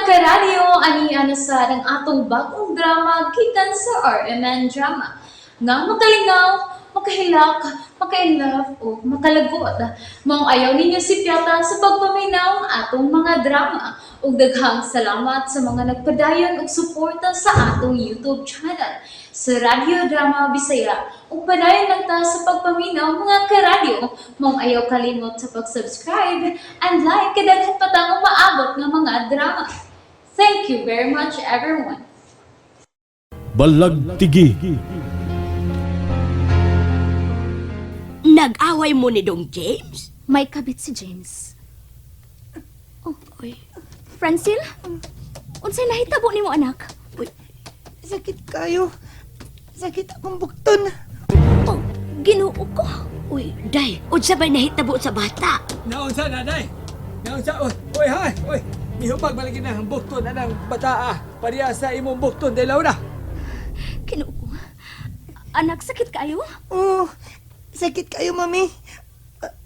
Karadyo, ani ana sa ang atong bagong drama gikan sa RMN Drama. Nga makalingaw, makahilak, makainlove o makalagot. Maong ayaw ninyo si Piata sa pagpaminaw ang atong mga drama. Ug daghang salamat sa mga nagpadayon og suporta sa atong YouTube channel sa Radyo Drama Bisaya. Ug padayon lang ta sa pagpaminaw, mga karadyo. Maong ayaw kalimot sa pag-subscribe and like kay daghan pa tang umaabot nga mga drama. Thank you very much, everyone. Balagtigi. Nag-away mo ni Dong James? May kabit si James. Oh, Uy, Francine? Unsay nahitabo nimo, anak? Uy, Sakit kayo. Sakit akong bukton. Oh, Ginoo ko. Uy, day, unsa may nahitabo sa bata? Naunsa na, day! Naunsa, oy, oy, hay, oy! Mihubag malagi na ang bukton na ng bata, ah. Pareha sa imong bukton, day Laura. Ginoo ko. Anak, sakit kayo? Oh, sakit kayo, mami.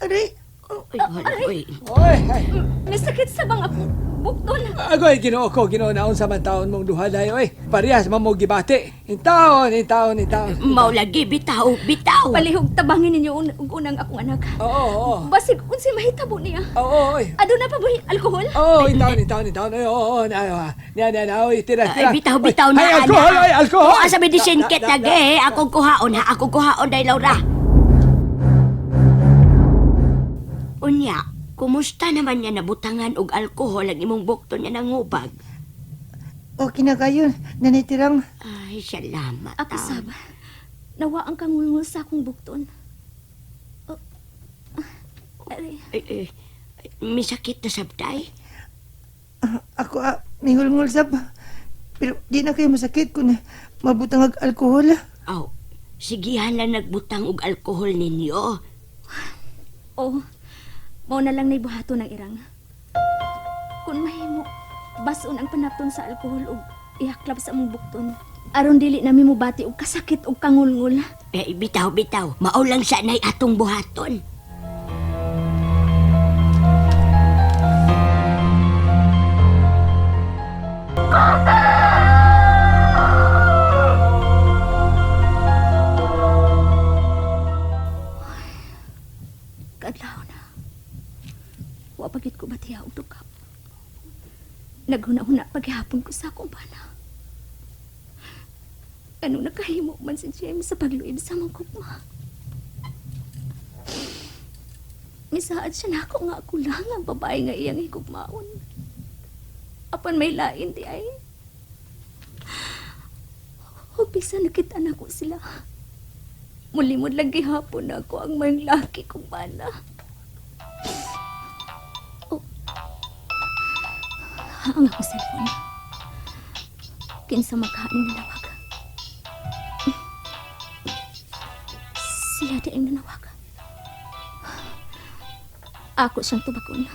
Aray. Oh, Uy, wala, uy. Oy, hay. May sakit sa bang akong bukton. Agoy, Ginoo ko, Ginoo, naunsa man taon mong duha, day, oy. Parehas man mo gibati. Intaon, intaon, intaon. Mao lagi bitaw, bitaw. Palihog tabangin ninyo og unang akong anak. Oo, oo, Basig unsay mahitabo niya. oo, oy. Aduna pa boy alkohol? Oo, intaon, intaon, intaon. Oy, oo, oo, na, na, na, na, na, oy, tira, tira. Ay, bitaw, bitaw na, Ay, alkohol, ana. oy, alkohol! Oo, sa medicine kit Na, na, lagi, eh. Akong kuhaon, ha? Akong kuhaon, day Laura. Unya, kumusta naman niya nabutangan og alkohol ang imong bukton niya nangubag? Okay na kayo, Nanay Tirang. Ay, salamat. Ako ah. sab. Nawa ang kangulngul sa akong bukton. Oh. Ah, aray. Ay, ay, ay, may sakit na sabday? Ah, ako, mingulngul sab. Pero di na kayo masakit kung mabutang ag alkohol. Aw, sigihan lang nagbutang og alkohol ninyo. Oh, mao na lang naibuhato ng irang. Kung mahimo, bason ang panapton sa alkohol ug ihaklap sa among bukton. Aron dili nami mobati og kasakit og kangulngul. Eh, bitaw, bitaw. Mao lang sanay atong buhaton. Kadlaw na. Wa pagit ko batiya og dukap. Naghuna-huna paghihapon ko sa akong bana. Ano nakahimo man si James sa pagluib sa mong gugma? Misaad siya na ako nga ako lang ang babae nga iyang higugmaon. Apan may lain di ay. Umpisa nakita na ko sila. Mulimod lang gihapon ako ang mayong laki kong bana. Oh. Ang akong cellphone. Kinsa maghaan nanawag. Siya di ang nanawag. Ako siyang tubagon.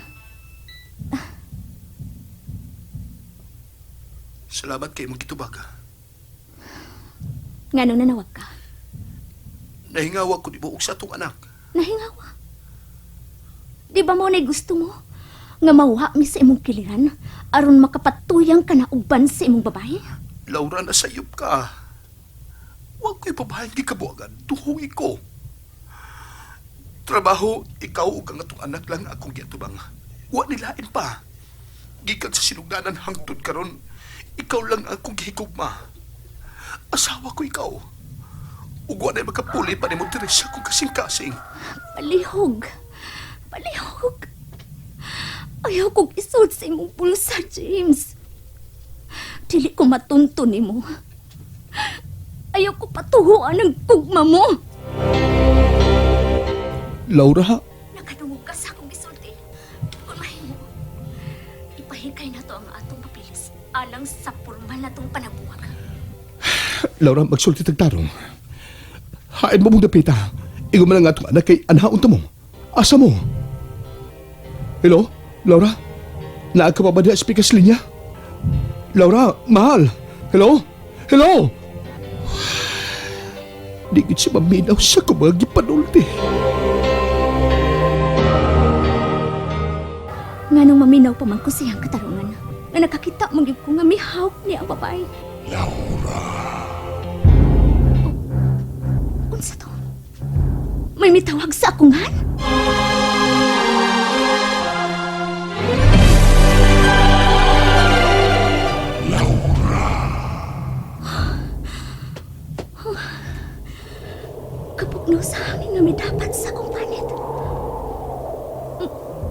Salamat kay imong gitubag. Nganong nanawag ka? Nahingawa ko nimo og sa atong anak. Nahingawa. Di ba mo na gusto mo? Nga mawha mi sa imong kiliran aron makapatuyang ka na uban sa imong babae? Laura, nasayop ka. Huwag ko'y pabahay gikabuagan. Tuhungi ko. Trabaho, ikaw ug ang atong anak lang akong giatubang. Wa nilain pa. Gikan sa sinugdanan hangtod karon, ikaw lang ang akong gihigugma. Asawa ko ikaw. Ug wa na'y makapuli pa nimo diri sa akong kasing-kasing. Palihog. Palihog. Ayaw kong isod sa imong bulsa, James. Dili ko matunto nimo. Ayaw ko patuhuan ang gugma mo. Laura, Nakadungog ka sa akong gisulti. Kung mahimo, ipahikay na to ang atong papilis alang sa formal na tong panabuwag. Laura, magsulti tagtarong. Hain mo mong dapita. Ingon man ang atong anak kay anhaon ta mo. Asa mo? Hello? Laura? Naa ka pa ba diha sa pikas linya? Laura, mahal. Hello? Hello? Di gid siya maminaw sa kumagi panulti. Nganong maminaw pa man ko siyang katarungan. Nga nakakita man gyud ko nga mihawk niya ang babae. Laura. Unsa to? May mitawag sa akong han? Laura. Kapugno sa hangin nga midapat sa akong panit.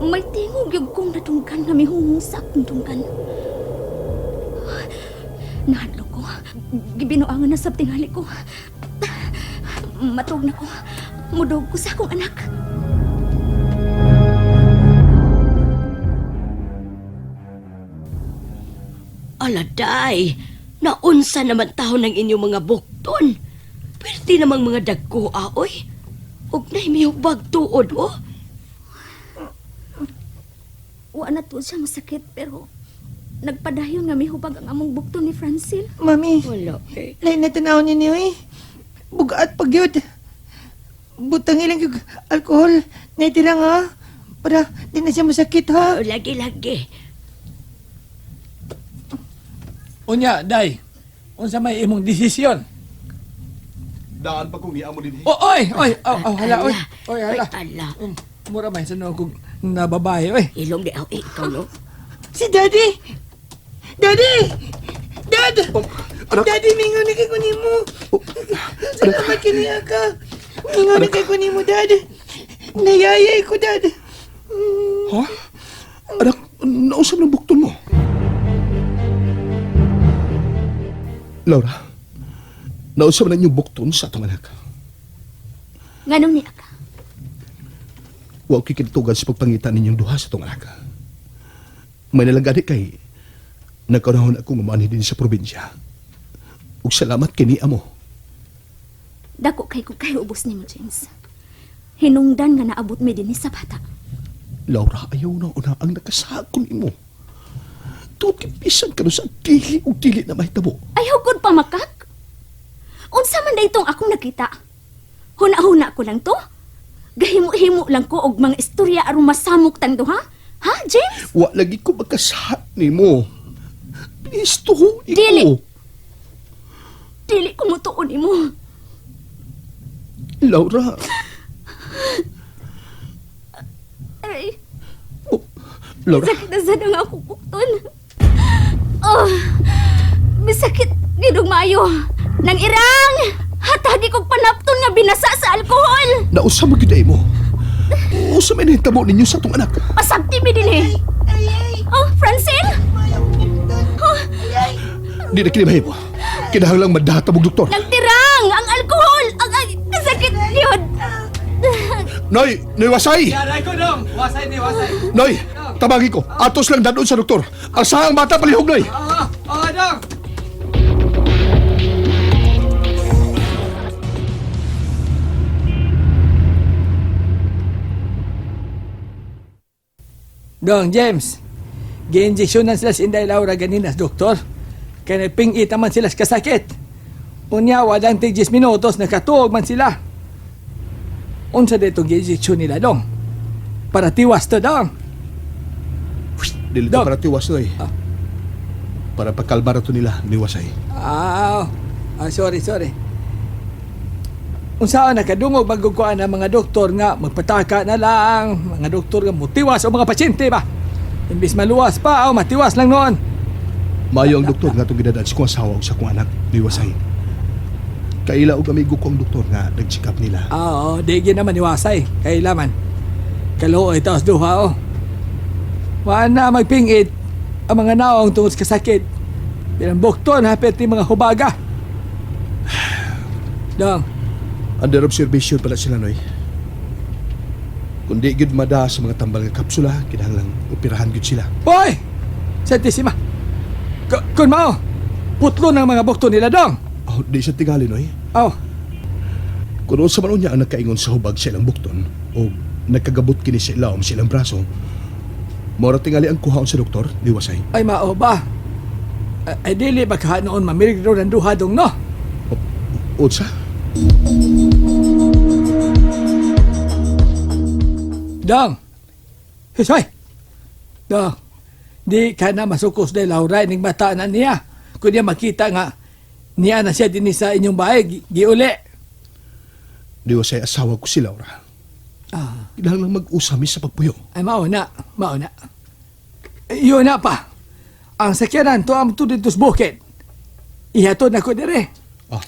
May tingog yung kong nadunggan nga mihungong sa akong dunggan. Nahadlok ko. Gibinuangan na sa tingali ko. Matug na ko. Mudog ko sa akong anak. Aladay, naunsa naman taon ng inyong mga bukton. Perti namang mga dagko, aoy. Ug nay mihubag tuod, oh. Wa na to siya masakit pero nagpadayon nga mihubag ang among bukton ni Francil. Mami, Wala, eh. lain na tanaw ninyo eh. Bugat pag yun. Butang ilang yung alkohol. Naitira nga. Para di na siya masakit ha. Oh, lagi-lagi. Unya, day. Unsa may imong desisyon? Daan pa kong niamo din. Oh, oy, oy, oh, oh, hala, oy. Oy, hala. Ay, ala. Mura may sa kong nababae, oy. Ilong di aw, eh, ikaw no. Si Daddy! Daddy! Dad! Anak. Daddy, mingaw na kay kunin mo. Salamat kaniya ka. Mingaw na kay kunin mo, Dad. Nayayay ko, Dad. Ha? Anak, nausap ng bukton mo. Laura, nausap na inyong bukton sa atong anak. Nganong niya ka? Huwag kikintugan sa pagpangita ninyong duha sa atong anak. May nalagani kay nagkanahon ako nga din sa probinsya. Ug salamat kini amo. Dako kay ko kay ubos nimo, James. Hinungdan nga naabot mi dinhi sa bata. Laura, ayaw na una ang nakasakon imo. Tuod kipisan ka no sa dili ug dili na mahitabo. Ay hugod pa makak. Unsa man daytong akong nakita? Huna-huna ko lang to. Gahimo-himo lang ko og mga istorya aron masamok tang duha. Ha, James? Wa lagi ko magkasahat nimo. Please, tuho ko. Dili. Dili ko mutuon nimo. Laura, Aray, oh, Laura, sakit na sad ang akong bukton. Oh, masakit gidong maayo. Nang irang, hatagi kog panapton nga binasa sa alkohol. nausa mo gyud ay mo. Usa may nahitabo ninyo sa atong anak. Pasabti mi dinhi. Oh, Francine? Oh, Di na kini mahimo. Kinahanglang madata mong doktor. nagtirang ang alkohol. Ang, ang sakit yun. Noy, Noy Wasay! Yaray ko dong. Wasay ni wasay. Noy, tabagi ko. Atos lang dadon sa doktor. Asa ang bata palihog, Noy. Ah, ah, dong. Dong James, gi-injeksyonan sila si Inday Laura ganina, doktor. Kaya nagpingita man sila sa kasakit. Unya, walang tig 10 minutos, nakatuog man sila. Unsa dito gi-injeksyon nila, dong? Para tiwas to, dong. Dili to Dok. para tiwas, Noy. Ah. Para pagkalma ra to nila, ni Wasay. Ah, ah, sorry, sorry. Unsaon nakadungog magugkuan ang mga doktor nga magpataka na lang, mga doktor nga mutiwas o mga pasyente ba? Imbis maluwas pa, o matiwas lang noon. Maayo ang doktor nga itong gidadaan sa kong asawa ug sa kong anak, ni Wasay. Kaila og amigo ko ang doktor nga nag-check up nila. Ah, oo, di gyud naman iwasay. Kailaman. Kaluoy taos duha, oh. Wala na magpingit ang mga naong tungod sa kasakit. Bilang bukton, hapit ni mga hubaga. Dong, Under observation pala sila, Noy. Kung di gyud mada sa mga tambal nga kapsula, kinahanglang operahan gyud sila. Hoy! Santisima! Kun mao, putlo ng mga bukto nila dong. Oh, di sa tingali, Noy. Oh, Kung unsa man unya ang nakaingon sa hubag sa ilang bukton o nagkagabot kini sa ilawom sa ilang braso, mora tingali ang kuhaon sa doktor, ni Wasay. ay mao ba? Ay dili ba ka noon mamiligro ng duha dong no? Unsa? Dong! Hisoy! Dong! Di ka na masukos dahil Laura, ining mata na niya. Kung niya makita nga, niya na siya din sa inyong bahay, giuli. Diwasay asawa ko si Laura. Ah, Kinahanglan mag-usami sa pagpuyo. ay mauna, mauna. Yun na pa. Ang sakyanan to ang to dito sa bukid. Ihatod na ko dire. Ah.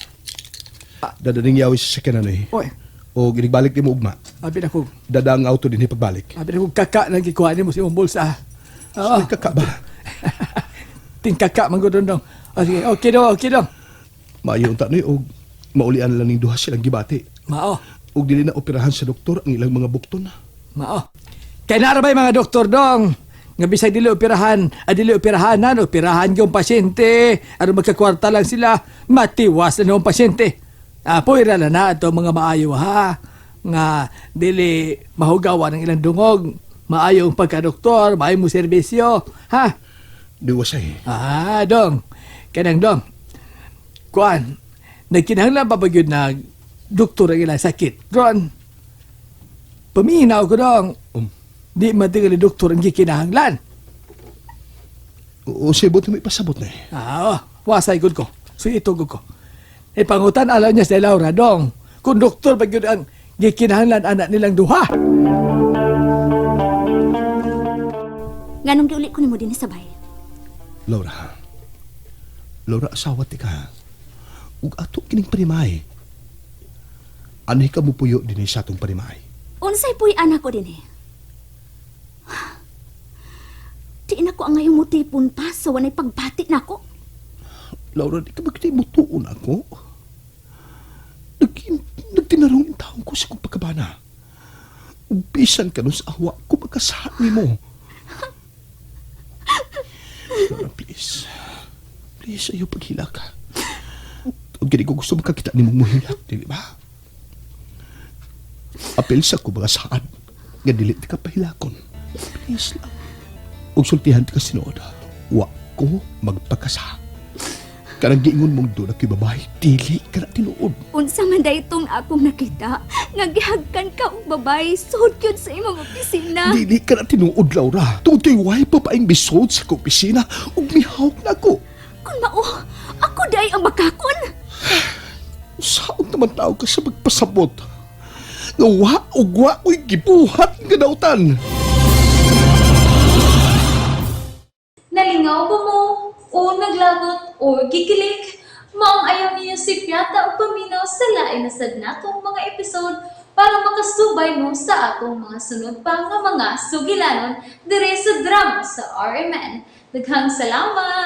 Dadaning yawi sa sakyanan eh. Oy, O ginigbalik ni mo ugma. abi na ko, Dada ang auto din pagbalik. abi na ko kaka nang gikuha nimo sa imong bulsa. Oo. Ay, kaka ba? Tingkaka man gud dong. O, sige, okay dong, okay dong. Maayo unta ni og maulian lang ning duha silang gibati. Mao, Og dili na operahan sa doktor ang ilang mga bukton. mao. Kay narabay mga doktor dong. Nga bisag dili operahan, dili operahanan, operahan yung pasyente. Aron magkakwarta lang sila, matiwas na yung pasyente. Ah, puwira na na ato mga maayo ha. Nga dili mahugawan ang ilang dungog. Maayo ang pagkadoktor, maayo mo serbisyo, ha? Diwasay. Ah, dong. Kanang dong. Kuan, nagkinahanglan pa ba gyud na doktor ang ilang sakit? Ron, paminaw ko dong. Di matingali doktor ang gikinahanglan. O sibot mo ipasabot na eh. Ah, oh, wasay gud ko. So itugog ko. E pangutan alaw niya sa Laura dong. Kung doktor ba gyud ang gikinahanglan anak nilang duha. Nganong giuli ko nimo dinhi sa bay? Laura. Laura, asawa ti ka. Ug ato kining parimay. Anhi ka mupuyo dinhi sa atong parimay. Unsay puy anak ko dinhi? Di na ko ang ngayong mutipon pa sa wanay pagbati nako. Laura, di ka ba kita mutuon ako? Nagtinarong in taong ko sa kong pagkabana. Ug bisan ka nun sa awa ko magkasahan ni mo. Laura, please. Please, ayaw paghila ka. Ug gini ko gusto makakita ni mong muhilak, di ba? Apel sa ko mga saan nga dili ti ka pahilakon. Please lang. Ug sultihan ti ka sinuod. Wa ko magpakasa. Kanang giingon mong doon ako'y babae, dili ka na tinuod. Unsa man daytong akong nakita nga gihagkan ka og babae sud gyud sa imong opisina. Dili ka na tinuod, Laura. Tungod kay way babaeng bisod sa kong opisina ug mihawk na ako. Kun mao, ako day ang makakon. Saon naman tao ka sa magpasabot? Nga wa ug wa ko'y gibuhat nga dautan. Nalingaw ba mo? O naglagot o gikilig? Maong ayaw niyo si Piata o paminaw sa lain na sad natong mga episode para makasubay mo sa atong mga sunod pa nga mga sugilanon dire sa drama sa RMN. Daghang salamat!